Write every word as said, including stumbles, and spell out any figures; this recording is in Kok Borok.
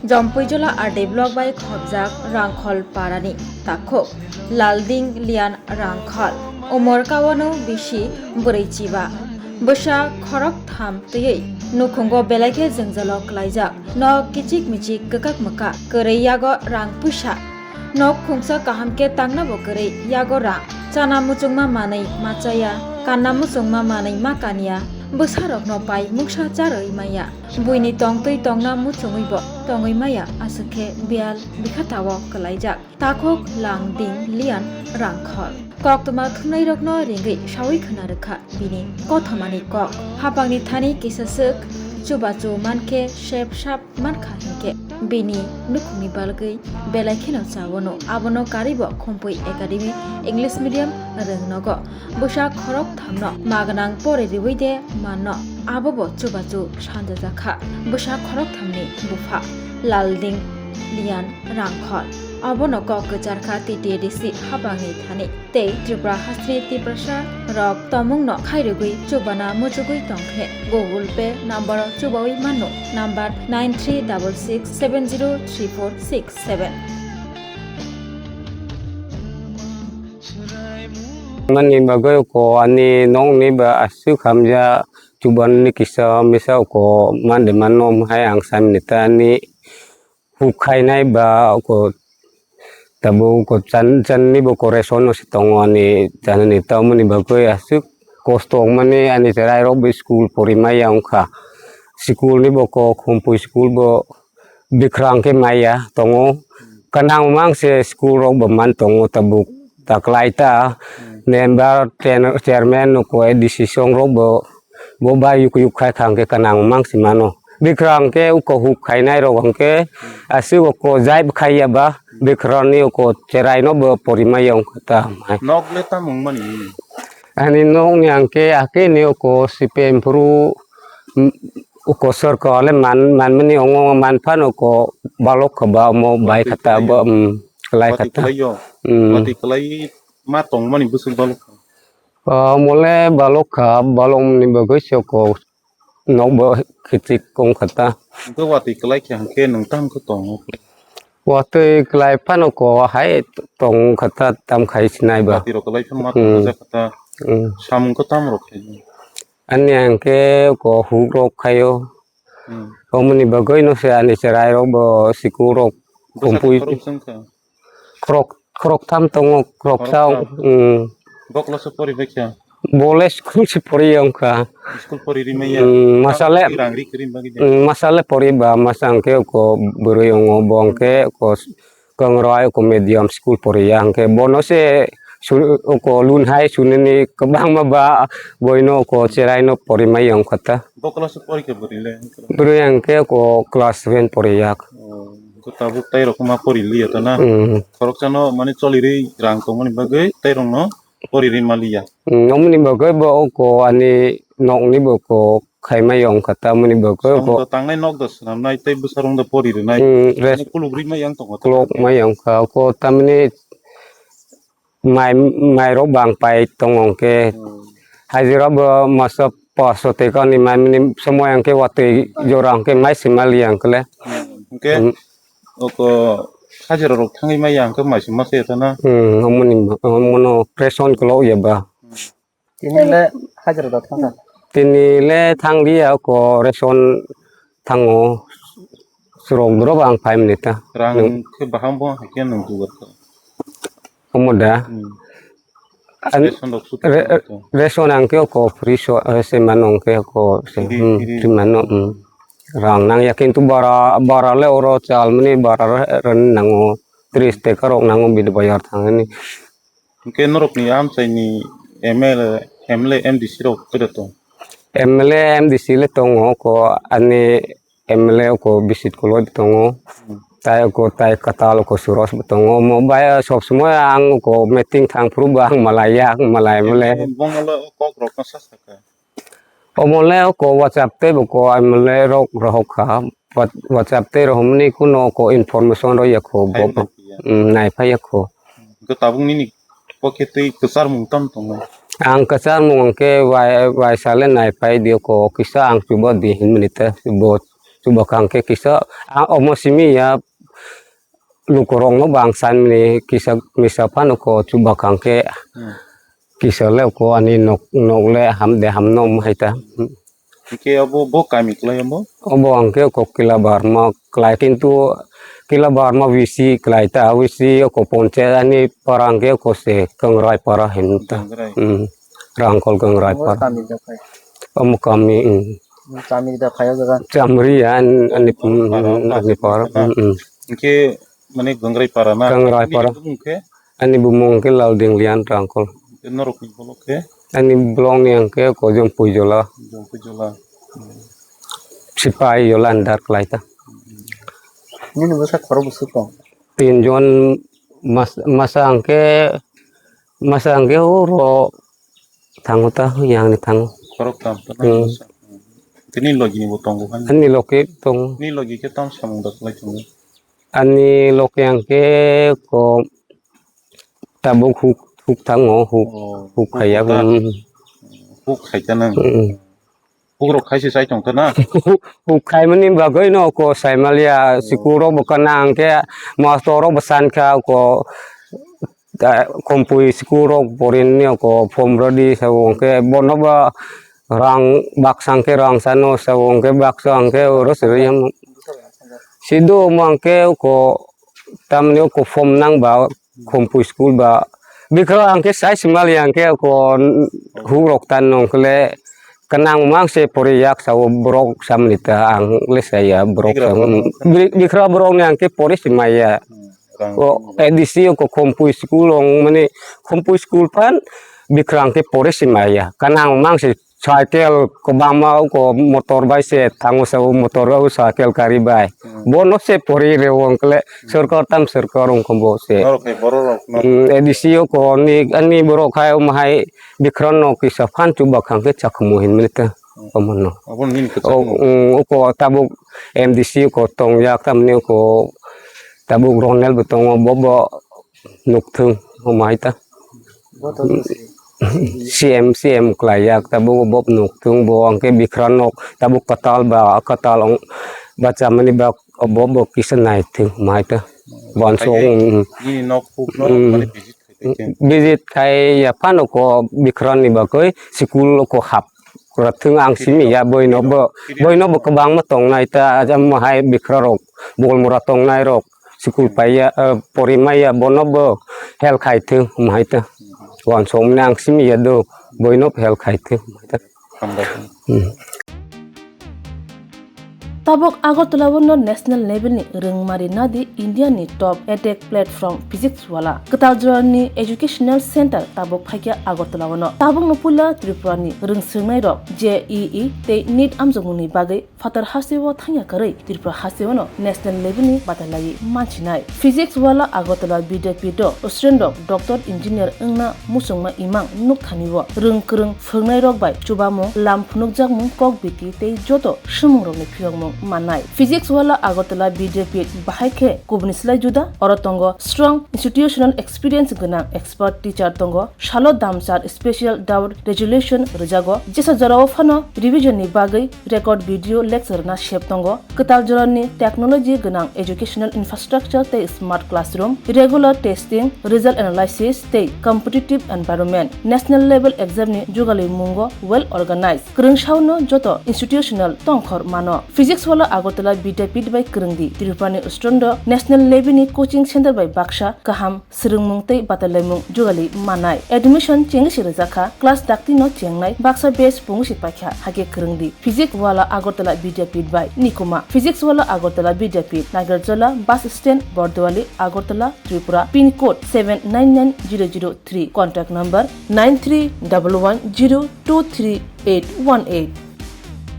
Jompuijola R D block bai khobjak Rangkhol parani takhuk Lalding Lian Rangkhol. Umor kawano bisi bwrwi chiba. Bwsa khorok tham twiwi nukhungo belai khe jwngjalo klaijak. Nok kichik michik kwkak mwkak kwrwi yago rang puisa. Nok khungsa kaham khe tangna bo kwrwi yago rang. Chana muchungma manwi ma chaya, kanna muchungma manwi ma kanya. Bwsarokno pai mungsa charwi maya. Buini tongtwi tongna muchungwi bo tongwi maya, aswk khe biyal bikhatao kwlaijak. Takhuk Lalding Lian Rangkhol. Koktwma thumnairokno ringwi sawi khwna rwkha bini kothomani kok. Hapangni thani kisa swk chubachu mankhe sep sap mankha hinkhe bini nukhungni balgwi belai kheno chawano. Abono karwibo Khumpui Academy English Medium rwngnogo. Bwsa khorok thamno magwnang pori riwi de manno, abobo chubachu sanjajakha. Bwsa khorok thamni bupha Lalding Lian Rangkhol. Abono kok kwcharkha T T A D C hapangni thani tei Tripura hasteni Tiprasa rok tomungno khairogwi chubana muchugwi tongkhe Google Pay number o chubawi mano, number nine three double six seven zero three four six seven. Mani bagwi ko ani nokni ba aswk hamya chuban ni kisa misa ko mande mano hai ang samni ta ani huk khainai ba ko tabuk ko chan chan ni bo ko ration no se tongo ani chanani tamoni bagwi aswk kosto wngmani ani cherai rok bo school pori maya wngkha school ni bo kok Khumpui school bo bikrang khe maya tongo. Kanang mang se school rok bo man tongo tabuk ta kwlai ta. Hmm. Member, ten-, chairman no ko A D C song rok bo, bo bai yuk yuk khai khang khe kanang mang se mano. Bikrang khe uko huk khainai rok hwnkhe aswk uko jai khai ya ba bikrang ni uko cherai no bo pori maya wngkha ta. Nok le tamung mani. Ani nok ni hwnkhe ake ni uko sipem phuru, mm, uko sorkar le man, man mani ongo man phano uko balok kha ba omo bai kha ta ba, mm, klai kha ta. Wati kwlai yo. Mm. Wati kwlai ma tong mani bwswk balok kha. Ah, omo le balok kha, balok ni bagwi se uko nok bo khichik wng kha ta. Hwnkhe wati kwlai kha hwnkhe nwng tamo khe tongo? Watwi kwlai phano ko hai tong kha ta, tam khai sinai ba. Wati rok kwlai phano ma tong kha ta. Hmm. Hmm. Samung khe tamo rok khe? Ani ang khe ko huk rok khaio. Hmm. Omoni bagwi no se ani cherai rok bo sikul rok. Bwsa kumpui. Khorok song kha? Khorok, khorok tham tongo, khorok sa. Khorok tham. Hmm. Bo class o pori bai kha? Bo le school se pori ya wngkha. School pori ri maya. Hmm, masa le, rang ri kri bagwi de. Hmm, masa le pori ba, masa hwnkhe ko bwrwi wngo, bo hwnkhe ko Kangrai ko medium school pori ya, hwnkhe bono se su-, ko lun hai sunini kwbangma ba boino ko cherai no pori mai ya wngkha ta. Bo class o pori kha bwrwi le? Bwrwi hwnkhe ko class seven pori ya. Oh, hwnkhe tabuk tai rok ma pori li ya ta na? Hmm. Khoroksa no mane choli ri rang tongmani bagwi tai rok no pori ri maliya. Hmm, omoni bagwi bo ko ani nokni bo ko khaimai wngkha ta, omoni bagwi ko. Samung da tangnai nok da swnamnai tei bwsarok da pori rwnai. Hmm, res-. Ani kuluk ri mai yang tongo ta. Kuluk mai wngkha ko tamni mai, mai rok bang pai tongo hwnkhe. Hmm. Hajira bo masa paso tei kani mai mani somoy hwnkhe watwi jora hwnkhe mai se maliya hwnkhe le. Hmm, hwnkhe. Hmm. Oko hajira rok thangwi maya hwnkhe mai se masa ya ta na? Hmm, omoni, omono ration kwlok ya ba. Hmm. Tini le hajira da thangkha? Tini le thang liya, oko ration thango. Surok doro bang phai mani ta. Rang khe baham bo hai khe nwng jugar kha? Omo da? Hmm. An-, ration rok su re-, ration ang khe oko free so, eh, se mano ang khe oko se, free, hmm, free. Free mano, hmm. Rang nang ya kintu bara, bara le oro chal mani bara re-, ren nango, tris taka rok nango bini bayar thangani. Hwnkhe norokni amchaini M L A, M L A, M D C rok twi rw tong? M L A, M D C le tongo, oko ani M L A oko bisit koloi tongo. Hmm. Tai oko tai katal oko Suros bo tongo. Omo bai sob somoi ang oko meeting thang phuru bo ang malai ya, ang malai mole. Bomo le kok rok no sa sakha. Omo le ko WhatsApp tei bo ko M L A rok rohok kha. What-, WhatsApp tei rohormani kuno ko information rw ya kho bo. Hai bo, nai phiya. Mm, nai phai ya kho. Hwnkhe tabuk nini pokhe twi kwcharmung tamo tongo? Ang kwcharmung hwnkhe wai-, waisa le nai phai di ko kisa ang chuba di hinmani te bo Chubakhang khe kisa, a, omo simi ya lukurokno bang sanni kisa misa phano ko chubakhang khe Hmm. kisa le ko ani nok, nok le ham de ham no hai ta. Hingke abo bo kami klai amo? Obo ang khe ko Kila Barma klai, kintu Kila Barma V C klai ta, V C ko ponchayat ani para ang khe ko se Kangrai para hin ta. Kangrai. Hmm. Rangkol Kangrai Omo para. Kami da phai. Omo kami, hmm. Kami da phai o jaga. Chamri an-, ani, hmm, Para, hmm, ani para. Para. Hmm, hmm. Hingke mane Kangrai para na? Kangrai para. Bumung khe? Ani bumung khe Lalding Lian Rangkol. Norok ni bolok khe? Ani bolong ni ang khe ko Jompuijola. Jompuijola. Sipai Jola andar klai ta. Nini bwsa khorok bwswk tong? Tin jon mas-, masa ang khe, masa ang khe oro thango ta, yang ni thango. Khorok tam ta Hmm. Tini logi ni bo tongo kan? Ani logi tong. Ni logi khe tam samung da klai tongo? Ani logi ang khe ko tabuk huk, huk thango, huk, Oh, huk huk khaya, ta. Hmm. Huk khai ta nang. Hmm. Huk rok khai se sai tong ta na? Huk khai mani bagwi no ko sai maliya, Oh. Siku rok bo kana ang khe master rok bo san kha ko, ta, Khompui siku rok porin ni ko form rodi sa wng khe bono ba rang baksa ang khe rang sano sa wng khe baksa ang khe oro se yam. Sido mang khe ko tamni ko form nang ba Khompui school ba. Bikra ang khe sai simal yang khe ko huk rok tan nong khle kanang mang se pori yak sa o borok samni ta ang le sa ya borok Bikra sa. Borok. Bi-, bikra borok ni ang khe pori simaya. Hmm, rang O simi. A D C o ko Khompui school ong mani Khompui school pan bikra ang khe pori simaya. Kanang mang se cycle ko bama ko motor bai se thango sa o motor o cycle kari bai. Hmm. Bono se pori re wng khle Sorkar tam sorkar wng kho bo se. Norok hai borok rok no. Mm, A D C o ko ni, ani borok hai, um, hai bikran no kisa phan chuba khang khe chakhumu hin mani ta. Mm. Omo no. Abo nini khe O, chakhumu. Mm, o ko tabuk M D C o ko tong yak, tamni o ko tabuk Ronel bo tongo, bo, bo nuk thung, omo hai ta. Bo to C M, C M klai yak, tabuk bo nuk thung, bo ang khe bikran nok, tabuk katal ba, katal ong, bacha mani ba, bo, bo kisa nai thung, omo hai ta. Bon so, Khai mm, nini nok huk no mm. Mani visit khai te. Visit khai ya phano ko bikran ni bagwi school ko hap. Kura thung ang simi ya boino bo, boino bo kwbangma tongnai ta, ajam hai bikra rok, bol mura tongnai rok, school paiya, eh, porimaiya bono bo help khai thung, omo hai ta. Wansong mani ang simi ya do, boino help khai thung, omo hai ta. Hambai. Hmm. Tabuk Agartala o no national level ni rwngmari nadi India ni top edtech platform Physics Wala. Kwtal jora ni educational center tabuk phaikha Agartala o no. Tabuk no puila Tripura ni rwngswrwngnai rok J E E tei NEET amjokmung ni bagwi phatar haste o thangya kwrwi Tripura haste o no national level ni batalai manchinai. Physics Wala Agartala Vidyapith o student rok doctor engineer wngna muchungma imang nukthani o rwng kwrwng phwrwngnairok bai chubamung, lam phunukjakmung, kok biti tei joto swngmungrokni phiyokmung mannai. Physics Wala Agartala Vidyapith bahai khe kubuni slai juda, oro tongo strong institutional experience gwnang expert teacher tongo, salo damchar special doubt resolution rwjago, jesa jorao phano revision ni bagwi record video lecture na sep tongo, kwtal jorani technology gwnang educational infrastructure tei smart classroom, regular testing, result analysis tei competitive environment, national level exam ni jugali mungo well organized. Kwrwng saono joto institutional tongkhor mano. Physics Wala Agartala Vidyapith bai kwrwngdi. Tripura ni student rok national level ni coaching center bai baksa kaham swrwngmung tei batalaimung jugali manai. Admission chengwi se rwjakha, class dakti no chengnai, baksa batch pungwi se paikha, hakhe kwrwngdi. Physics Wala Agartala Vidyapith bai Nikuma. Physics Wala Agartala Vidyapith, Nagarjola bus stand, Bordowali, Agartala, Tripura, pin code seven nine nine zero zero three, contact number nine three double one zero two three eight one eight.